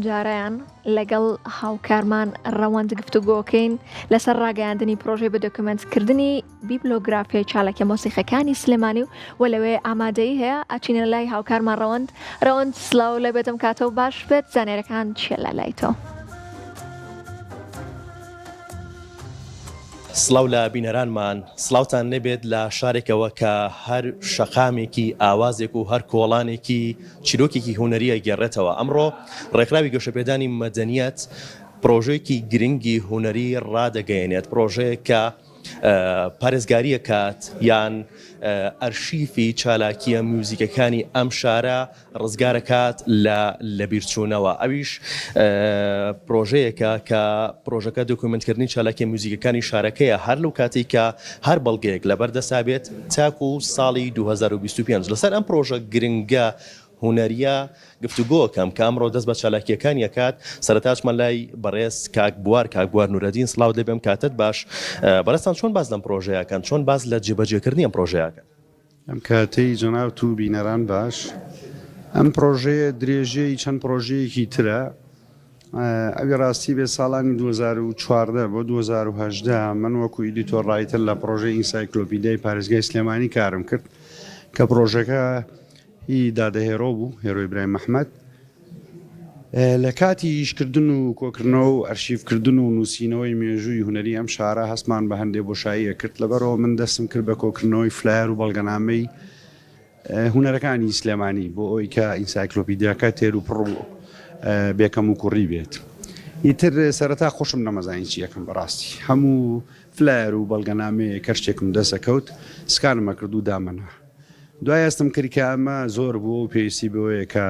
ئەمجارەیان لەگەڵ هاوکارمان ڕەوەند گفتوگۆکەین لەسەر ڕاگەیاندنی پرۆژەی بە دۆکیومێنتکردنی بیبلۆگرافیای چالاکیە مۆسیقەکانی سلێمانی و و لەوێ ئامادەیی هەیە ئەچینە لای هاوکارمان ڕەوەند ڕەوەند سلاو لێ بێتم کاتەوە باش بێت زانیارەکان چیە لە لای تۆ؟ سڵاو لە بینەرانمان، سڵاوتان لێبێت لە شارێکەوە کە هەر شەقامێکی ئاوازێک و هەر کۆڵانێکی چیرۆکێکی هونەری ئەگێڕێتەوە. ئەمڕۆ ڕێکخراوی گەشەپێدانی مەدەنیەت پڕۆژەیەکی گرنگی هونەری ڕادەگەیەنێت، پڕۆژەیەک کە پارێزگاری ئەکات یان ئەرشیفی چالاکییە میوزیکەکانی ئەم شارە ڕزگارەکات لە لەبیرچوونەوە، ئەویش پرۆژەیەکە کە پرۆژەکە دۆکیومێنتکردنی چالاکیە میوزیکەکانی شارەکەیە هەر لەو کاتەی کە هەر بەڵگەیەک لەبەردەستا بێت تاکو ساڵی 2025 لەسەر ئەم پرۆژە گرنگە هونەریە گفتوگۆکەم کە ئەمڕۆ دەست بە چالاکیەکانی ئەکات سەرەتا ئەچمە لای بەڕێز کاک بوار کاک بوار نورەدین سڵاوت لێبێ ئەم کاتەت باش بەڕێزتان چۆن باس لەم پرۆژەیە ئەکەن چۆن باس لە جێبەجێکردنی ئەم پرۆژەیە ئەکەن؟ ئەم کاتەی جەنابت و بینەران باش. ئەم پڕۆژەیە درێژەی چەند پڕۆژەیەکی ترە. ئەوی ڕاستی بێت ساڵانی 2014 بۆ 2018 من وەکو editor writer لە پڕۆژەی ئینسایکلۆپیدیای پارێزگای سلێمانی کارم کرد کە پڕۆژەکە هی دادە هێرۆ بوو، هێرۆ ئیبراهیم ئەحمەد. لە کاتی ئیشکردن و کۆکردنەوە و ئەرشیفکردن و نووسینەوەی مێژووی هونەری ئەم شارە هەستمان بە هەندێ بۆشایی ئەکرد، لەبەرئەوە من دەستم کرد بە کۆکردنەوەی flyer و بەڵگەنامەی هونەرەکانی سلێمانی بۆ ئەوەی کە ئینسایکلۆپیدیاکە تێر و پڕ و بێ کەموکوڕی بێت. ئیتر سەرەتا خۆشم نەمەزانی چی ئەکەم بەڕاستی هەموو flyer و بەڵگەنامەیەک هەر شتێکم دەست ئەکەوت scan م ئەکرد و دامەنا. دوای هەستم کرد کە ئەمە زۆر بووە و پێویستی بەوەیە کە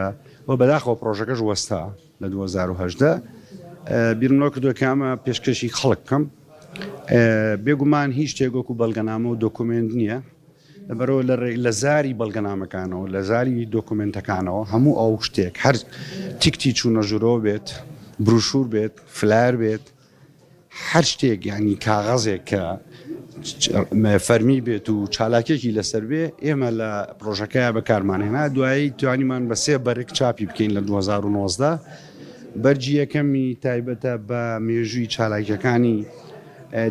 و بەداخەوە پڕۆژەکەش وەستا لە 2018 بیرم لەوە کردووە کە ئەمە پێشکەشی خەڵک بکەم. بێگومان هیچ شتێک وەکو بەڵگەنامە و دۆکۆمێنت نییە، لەبەرئەوە لە زاری بەڵگەنامەکانەوە لە زاری دۆکۆمێنتەکانەوە هەموو ئەو شتێک هەر تیکتی چوونە ژوورەوە بێت، بروشور بێت، flyer بێت، هەر شتێک یانی کاغەزێک کە فەرمی بێت و چالاکێکی لەسەر بێ ئێمە لە پرۆژەکەیا بەکارمان هێنا دوایی توانیمان بە سێ بەرگ چاپی بکەین لە 2019 بەرگی یەکەمی تایبەتە بە مێژووی چالاکیەکانی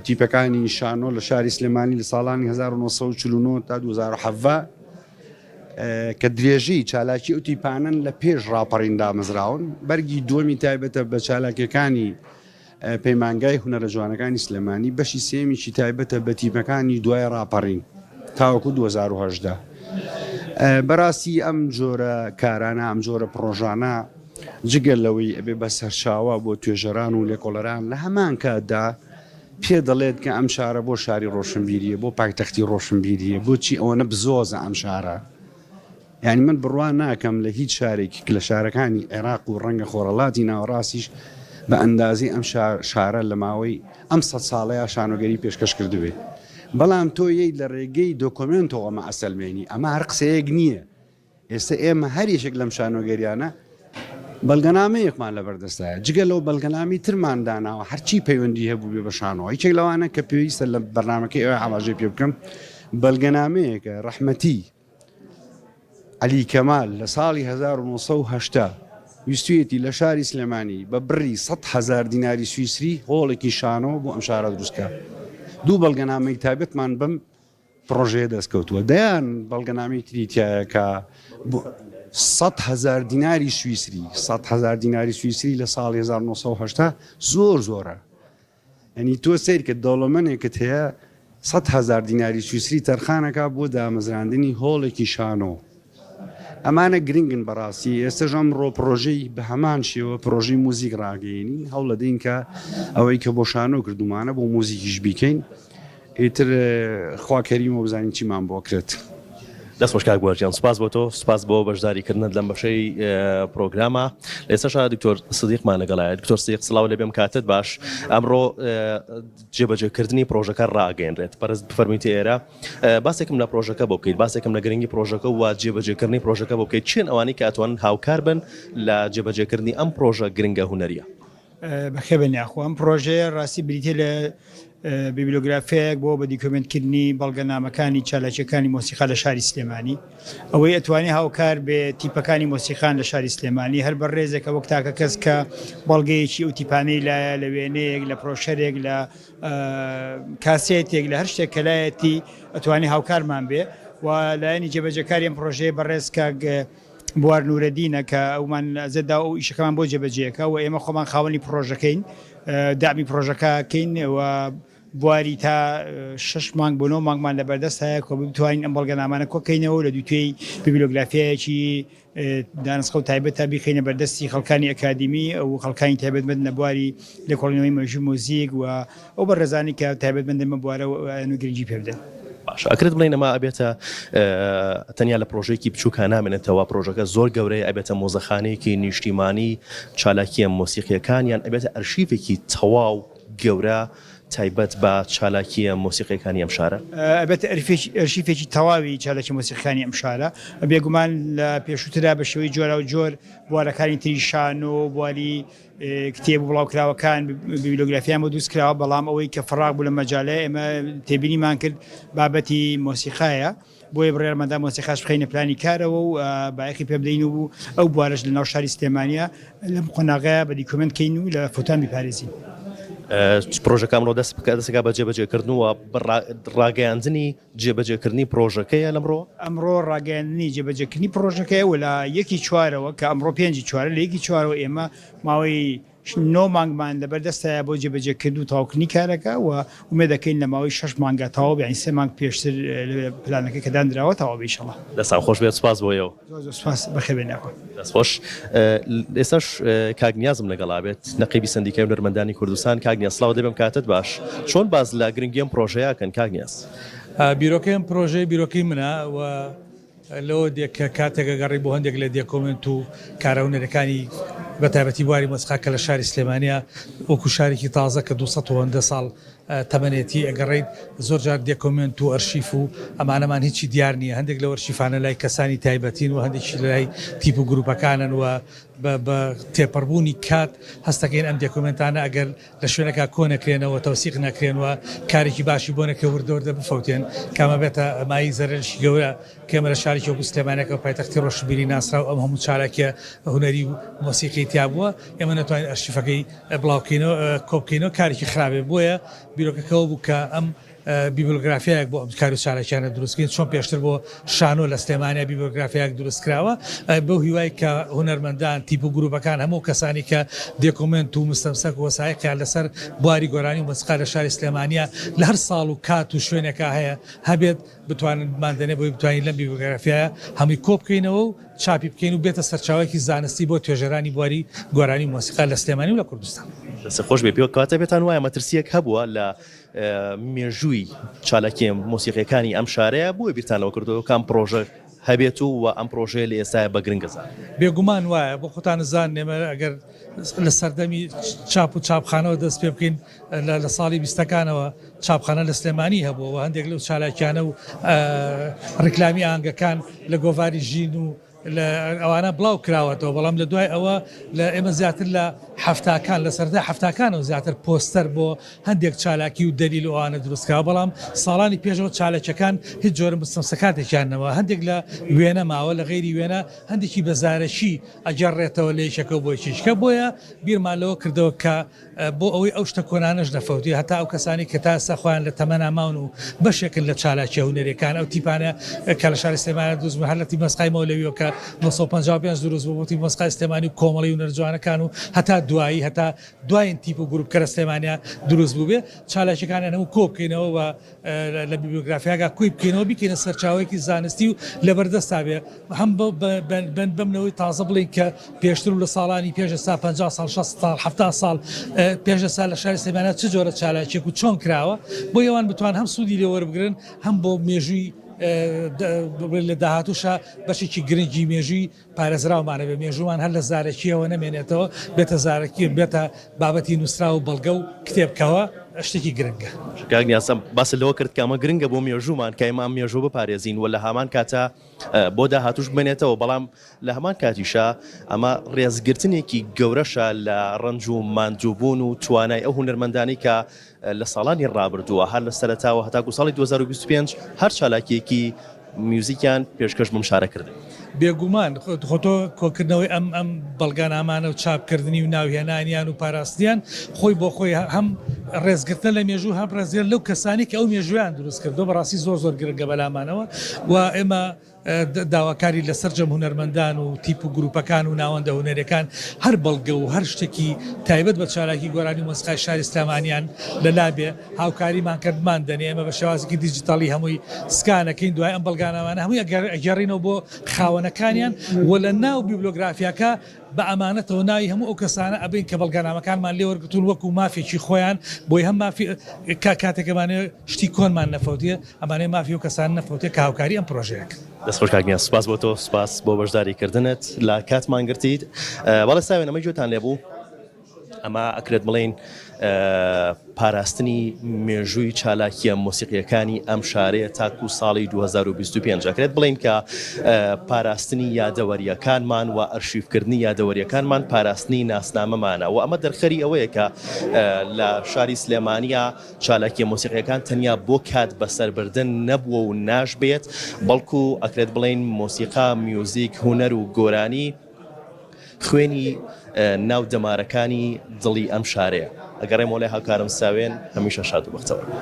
تیپەکانی شانۆ لە شاری سلێمانی لە ساڵانی 1949 تا 2017 کە درێژەی چالاکی ئەو تیپانەن لە پێش ڕاپەڕین دامەزراون بەرگی دووەمی تایبەتە بە چالاکیەکانی پەیمانگای هونەرە جوانەکانی سلێمانی بەشی سێیەمیشی تایبەتە بە تیپەکانی دوای ڕاپەڕین تاوەکو 2018. بەڕاستی ئەم جۆرە کارانە ئەم جۆرە پڕۆژانە جگە لەوەی ئەبێ بە سەرچاوە بۆ توێژەران و لێکۆڵەران لە هەمان کاتدا پێ دەڵێت کە ئەم شارە بۆ شاری ڕۆشنبیریە بۆ پایتەختی ڕۆشنبیریە بۆچی ئەوەنە بزۆزە ئەم شارە یانی من بڕوا ناکەم لە هیچ شارێکی لە شارەکانی عێراق و ڕەنگە خۆرهەڵاتی ناوەڕاستیش بە ئەندازەی ئەم شارە لە ماوەی ئەم سەد ساڵەیا شانۆگەری پێشکەش کردبێ. بەڵام تۆ یەی لە ڕێگەی دۆکۆمێنتەوە ئەمە ئەسەلمێنی، ئەمە هەر قسەیەک نییە. ئێستە ئێمە هەر یەکێک لەم شانۆگەریانە بەڵگەنامەیەکمان لەبەردەستایە، جگە لەو بەڵگەنامەی ترمان داناوە هەرچی پەیوەندی هەبووبێ بە شانۆوە. یەکێک لەوانە کە پێویستە لە بەرنامەکەی ئێوە ئاماژەی پێ بکەم، بەڵگەنامەیەکە ڕەحمەتی عەلی کەمال لە ساڵی 1980 ویستویەتی لە شاری سلێمانی بە بڕی 100 هەزار دیناری سویسری هۆڵێکی شانۆ بۆ ئەم شارە دروست بکات. دوو بەڵگەنامەی تایبەتمان بەم پڕۆژەیە دەستکەوتووە. دەیان بەڵگەنامەی تری تیایە کە 100 هەزار دیناری سویسری، 100 هەزار دیناری سویسری لە ساڵی 1980 زۆر زۆرە. یانی تۆ سەیرکە دەوڵەمەنێکت هەیە 100 هەزار دیناری سویسری تەرخانەکا بۆ دامەزراندنی هۆڵێکی شانۆ. ئەمانە گرنگن بەڕاستی ئێستەش ئەمڕۆ پڕۆژەی بە هەمان شێوە پڕۆژەی موزیک ڕاگەیەنین هەوڵەدەین کە ئەوەی کە بۆ شانۆ کردومانە بۆ موزیکیش بیکەین ئیتر خوا کەریمە بزانین چیمان بۆ کرێت. دەست خۆش کاک بوار گیان سوپاس بۆ تۆ سوپاس بۆ بەشداری کردنت لەم بەشەی پرۆگرامە لە ئێستاشا دکتۆر سدیقمان لەگەڵایە دکتۆر سدیق سڵاو لێبێم کاتت باش ئەمڕۆ جێبەجێکردنی پرۆژەکە ڕاگەیەنرێت پەرز بفەرموویتە ئێرە باسێکم لە پرۆژەکە بۆ بکەیت باسێکم لە گرنگی پرۆژەکە و جێبەجێکردنی پرۆژەکە بۆ بکەیت چێن ئەوانەی کە ئەتوانن هاوکار بن لە جێبەجێکردنی ئەم پرۆژە گرنگە هونەریە بەخێربێن یاخوا ئەم پڕۆژەیە ڕاستی بریتیە لە. بیبلۆگرافیایەک بۆ بە دیکۆمێنتکردنی بەڵگەنامەکانی چالاکییەکانی مۆسیقا لە شاری سلێمانی. ئەوەی ئەتوانێ هاوکار بێ تیپەکانی مۆسیقان لە شاری سلێمانی، هەر بەڕێزێکە وەک تاکە کەس کە بەڵگەیەکی ئەو تیپانەی لایە لە وێنەیەک، لە پرۆشەرێک، لە کاسێتێک، لە هەر شتێک کە لایەتی ئەتوانێ هاوکارمان بێ و لایەنی جێبەجێکاری ئەم پرۆژەیە بەڕێز کاک بوار نورەدینە کە ئەومان ئەزێت دا ئەو ئیشەکەمان بۆ جێبەجێکا و ئێمە خۆمان خاوەنی پڕۆژەکەین دامی پڕۆژەکە کەین و بواری تا شش مانگ بۆ نۆ مانگمان لە بەردەست هەیە کە بتوانین ئەم بەڵگەنامانە کۆکەینەوە لە دووتوێی بیبلۆگرافیایەکی دانسقە و تایبەت تا بیخەینە بەردەستی خەڵکانی ئەکادیمی و خەڵکانی تایبەتمەند لە بواری لێکۆڵینەوەی مێژووی مۆزیک و ئەو بەڕێزانەی کە تایبەتمەندن بەم بوارە و گرنگی پێ بدەن. باشە ئەکرێت بڵێین ئەمە ئەبێتە تەنیا لە پرۆژەیەکی بچووکا نامێنێتەوە پرۆژەکە زۆر گەورەیە ئەبێتە مۆزەخانەیەکی نیشتیمانی چالاکیە مۆسیقیەکان یان ئەبێتە ئەرشیفێکی تەواو گەورە تایبەت بە چالاکیە مۆسیقیەکانی ئەم شارە؟ ئەبێتە ئەرشیفێکی تەواوی چالاکیە مۆسیقیەکانی ئەم شارە بێگومان لە پێشووترا بە شێوەی جۆراوجۆر بوارەکانی تری شانۆ بواری کتێب و بڵاوکراوەکان بیبلۆگرافیان بۆ دروست کراوە، بەڵام ئەوەی کە فەراغ بوو لە مەجالە ئێمە تێبینیمان کرد بابەتی مۆسیقایە، بۆیە بڕیارماندا مۆسیقاش بخەینە پلانی کارەوە و بایەخی پێ بدەین و ئەو بوارەش لە ناو شاری سلێمانیە لەم قۆناغەیە بە دیکۆمێنت کەین و لە فوتان بیپارێزین. پرۆژەکە ئەمڕۆ دەست بکات دەستەکە بە جێبەجێکردن و ڕاگەیاندنی جێبەجێکردنی پرۆژەکەیە لەمڕۆوە؟ ئەمڕۆ ڕاگەیاندنی جێبەجێکردنی پرۆژەکەیە و لە یەکی چوارەوە کە ئەمڕۆ پێنجی چوارە لە یەکی چوارەوە ئێمە ماوەی نۆ مانگمان لەبەردەستایە بۆ جێبەجێکردن و تەواوکردنی کارەکە و ئومێد دەکەین لە ماوەی شەش مانگا تەواو بێ یانی سێ مانگ پێشتر پلانەکە کە داندراوە تەواو بێ ئیشەڵا. دەستان خۆش بێت سوپاس بۆ ئێوە. زۆر زۆر سوپاس بەخێربێن یاخوا. دەست خۆش ئێستاش کاک نیازم لەگەڵا بێت نەقیبی سەندیکای هونەرمەندانی کوردستان کاک نیاز سڵاوت لێبێم کاتت باش چۆن باس لە گرنگی ئەم پرۆژەیە ئەکەن کاک نیاز؟ بیرۆکەی ئەم پرۆژەیە بیرۆکەی منە و لەوە دێ کە کاتێک ئەگەڕی بۆ هەندێک لە دێکۆمێنت و کارە هونەریەکانی بە تایبەتی بواری مۆسیقا کە لە شاری سلێمانیە وەکو شارێکی تازە کە 200 هەندە ساڵ تەمەنێتی ئەگەڕێیت زۆر جار دێکۆمێنت و ئەرشیف و ئەمانەمان هیچی دیار نییە هەندێک لەو ئەرشیفانە لای کەسانی تایبەتین و هەندێکی لای تیپ و گروپەکانن و بە تێپەڕبوونی کات هەستەکەین ئەم دێکۆمێنتانە ئەگەر لە شوێنەکە کۆ نەکرێنەوە تەوسیق نەکرێن و کارێکی باشی بۆ نەکرێ وردە وردە بفەوتێن کامە بێتە مایەی زەرەرێکی گەورە کە ئێمە لە شارێکی وەکو سلێمانیەکە پایتەختی ڕۆشنبیری ناسراو ئەم هەموو چالاکیە هونەری و مۆسیقی تیا بووە ئێمە نەتوانین ئەرشیفەکەی بڵاوکەینەوە کۆبکەینەوە کارێکی خراپێ بۆیە بیرۆکەکەەوە بوو کە ئەم بیبلۆگرافیایەک بۆ ئەم کار و چالاکیانە دروستکەین چۆن پێشتر بۆ شانۆ لە سلێمانیا بیبلۆگرافیایەک دروست کراوە بەو هیوای کە هونەرمەندان تیپ و گروپەکان هەموو کەسانی کە دێکۆمێنت و مستەمسەک و وەسایقیان لەسەر بواری گۆرانی و مۆسیقا لە شاری سلێمانیا لە هەر ساڵ و کات و شوێنێکا هەیە هەبێت بتوانن بماندەنێ بۆی بتوانین لەم بیبلۆگرافیایە هەمووی کۆ بکەینەوە و چاپی بکەین و بێتە سەرچاوەیەکی زانستی بۆ توێژەرانی بواری گۆرانی و مۆسیقا لە سلێمانی و لە کوردستان. دەستت خۆش بێ پێوە کەواتە پێتان وایە مەترسییەک هەبووە لە مێژووی چالاکییە مۆسیقییەکانی ئەم شارەیە بۆیە بیرتان لەوە کردۆتەوە کە ئەم پڕۆژە هەبێت و وە ئەم پڕۆژەیە لە ئێستایا بە گرنگ ئەزانن؟ بێگومان وایە بۆ خۆتان ئەزانن ئێمە ئەگەر لە سەردەمی چاپ و چاپخانەوە دەست پێ بکەین لە ساڵی بیستەکانەوە چاپخانە لە سلێمانی هەبووە و هەندێک لەو چالاکیانە و ڕیکلامی ئاهەنگەکان لە گۆڤاری ژین و لە ئەوانە بڵاو کراوەتەوە بەڵام لە دوای ئەوە لە ئێمە زیاتر لە حەفتاکان لە سەرەتای حەفتاکانەوە زیاتر پۆستەر بۆ هەندێک چالاکی و دەلیل و ئەوانە دروست کراوە بەڵام ساڵانی پێشەوە چالاکیەکان هیچ جۆرە مستەمسەکاتێکیان نەما هەندێک لە وێنە ماوە لە غەیری وێنە هەندێکی بە زارەکی ئەگەڕێتەوە لە یەکێکەوە بۆ یەکێکیکە بۆیە بیرمان لەوە کردەوە کە بۆ ئەوەی ئەو شتە کۆنانەش نەفەوتێ هەتا ئەو کەسانەی کە تا ئێستا خۆیان لە تەمەنا ماون و بەشێکن لە چالاکیە هونەریەکان ئەو تیپانە کە لە شاری سلێمانی دروست بوون هەر لە تیپ مەسقای مەولەویەوە کە 955 دروست بوو بۆ تیپ مەسقای سلێمانی و کۆمەڵی هونەر جوانەکان و هەتا دوایی هەتا دوایین تیپ و گروپ کە لە سلێمانیا دروست بووبێ چالاکیەکانیان هەموو کۆ بکەینەوە و لە بیبلیۆگرافیاگا کۆی بکەینەوە بیکەینە سەرچاوەیەکی زانستی و لەبەردەستا بێ هەم بەم نەوەی تازە بڵێین کە پێشتر و لە ساڵانی پێش ئێستا 50 ساڵ 60 ساڵ 70 ساڵ پێش ئێستا لە شاری سلێمانیا چ جۆرە چالاکیەک و چۆن کراوە بۆ ئەوان بتوان هەم سوودی لێ وەربگرن هەم بۆ مێژووی لە داهاتووشا بەشێکی گرنگی مێژووی پارێزراومان هەبێ مێژوومان هەر لە زارەکییەوە نەمێنێتەوە بێتە زارەکی بێتە بابەتی نووسراو و بەڵگە و کتێب کەوە. شتێکی گرنگە. کاک نیاز باست لەوە کرد کە ئەمە گرنگە بۆ مێژوومان کە ئێمە ئەم مێژووە بپارێزین و لە هامان کاتا بۆ داهاتووش بمێنێتەوە، بەڵام لە هەمان کاتیشا ئەمە ڕێزگرتنێکی گەورەشە لە ڕەنج و ماندووبوون و توانای ئەو هونەرمەندانەی کە لە ساڵانی ڕابردووە هەر لە سەرەتاوە هەتاکو ساڵی 2025 هەر چالاکییەکی میوزیکیان پێشکەش بەم شارە کردن. بێگومان خۆ تۆ کۆکردنەوەی ئەم ئەم بەڵگەنامانە و چاپکردنی و ناوهێنانیان و پاراستنیان خۆی بۆ خۆی هەم ڕێزگرتنە لە مێژوو هەم ڕێزگرتنە لەو کەسانەی کە ئەو مێژوویان دروست کردووە بەڕاستی زۆر زۆر گرنگە بەلامانەوە و ئێمە داواکاری لە سەرجەم هونەرمەندان و تیپ و گروپەکان و ناوەندە هونەریەکان هەر بەڵگە و هەر شتێکی تایبەت بە چالاکی گۆرانی و مۆسیقای شاری سلێمانیان لەلا بێ هاوکاریمان کەن بماندەنێ ئێمە بە شێوازێکی دیجیتاڵی هەمووی scan ئەکەین دوای ئەم بەڵگانامانە هەمووی ئەگێڕینەوە بۆ خاوەنەکانیان و لە ناو بیبلۆگرافیاکە بە ئەمانەتەوە ناوی هەموو ئەو کەسانە ئەبەین کە بەڵگەنامەکانمان لێ وەرگرتوون وەکو مافێکی خۆیان بۆی هەم مافی کاتێک ئەمانەوێ شتی کۆنمان نەفەوتێ ئەمانەوێ مافی ئەو کەسانە نەفەوتێ کە هاوکاری ئەم پرۆژەیە کردن. دەست خۆش کاک نیاز سوپاس بۆ تۆ سوپاس بۆ بەشداری کردنت لە کاتمان گرتیت بەڵێ ساوێن ئەمەی گوێتان لێ بوو ئەمە ئەکرێت بڵێین پاراستنی مێژووی چالاکییە مۆسیقییەکانی ئەم شارەیە تاکو ساڵی 2025. ئەکرێت بڵێین کە پاراستنی یادەوەرییەکانمان و ئەرشیفکردنی یادەوەرییەکانمان پاراستنی ناسنامەمانە و ئەمە دەرخەری ئەوەیە کە لە شاری سلێمانییە چالاکییە مۆسیقییەکان تەنیا بۆ کات بەسەربردن نەبووە و ناشبێت، بەڵکو ئەکرێت بڵێین مۆسیقا، میوزیک، هونەر و گۆرانی، خوێنی ناو دەمارەکانی دڵی ئەم شارەیە. ئەگەڕێمەوە لای هاوکارم ساوێن، هەمیشە شاد و بەختەوەر بن.